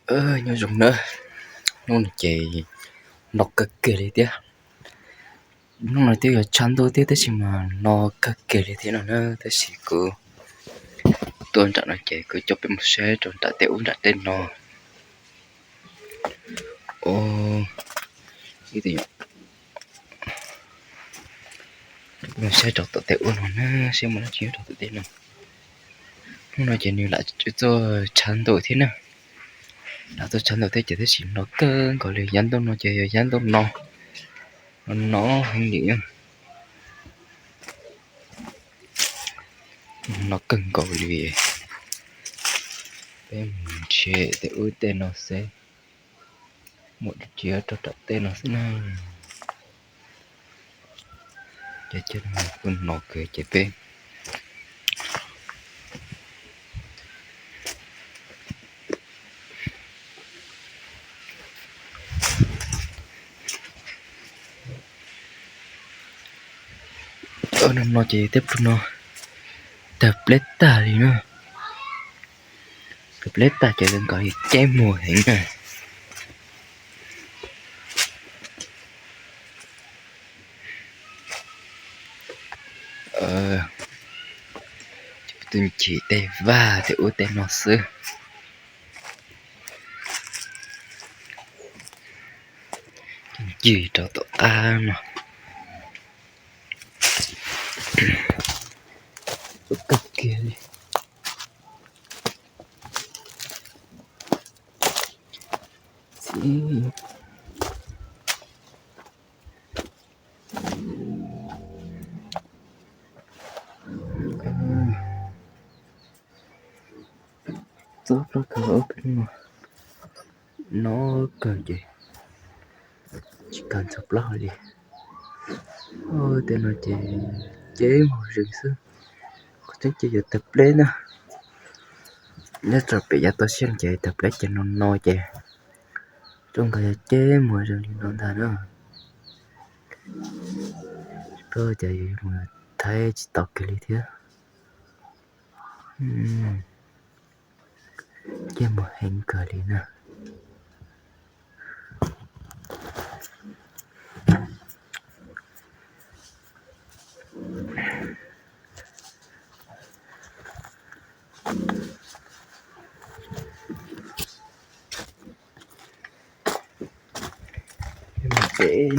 Nyob zoo na, hnub no ces no kawg kiag li thiab. Hnub no twb yuav tshav ntuj thiab tab sis mas no kawg kiag li thiab no na, tab sis kuv tuaj nram no ces kuv coj peb mus saib rau nram tej ub nram tej no. Mus saib rau tom tej ub no na, saib muaj dab tsi nyob rau tom tej no. Hnub no ces nws lam txawj tshav ntuj thiab na. Lam txawj tshav ntuj thiab ces tab sis no kawg nkaus li, yav ntuj no ces yog yav ntuj no, no heev li. No kawg nkaus li. Peb mus nrhiav tej ub tej no seb muaj dab tsi rau nram tej no xwb na. Ces kuj no kawg ces peb no ces tej pluag no tawg pleb tag li na. Tawg pleb tag ces zoo nkaus li ceb muag heev na. Tus nchis tej vaj tej ub tej no xwb. Ncig rau tom qab no. Kawg kiag li. Txob plab kawg, no kawg ces tsis kawg txob plab li. Tej no ces ceb muag zeeg xwb. Qhov tseeb ces yuav tawg pleb na. Nyob rau pem yav toj siab ces tawg pleb ces no no ces zoo nkaus yog ceb muag zeeg li no ntag na. Tsis paub cas yuav mus thaij tsis tau kiag li thiab. Ceb muag heev kawg li na. Peb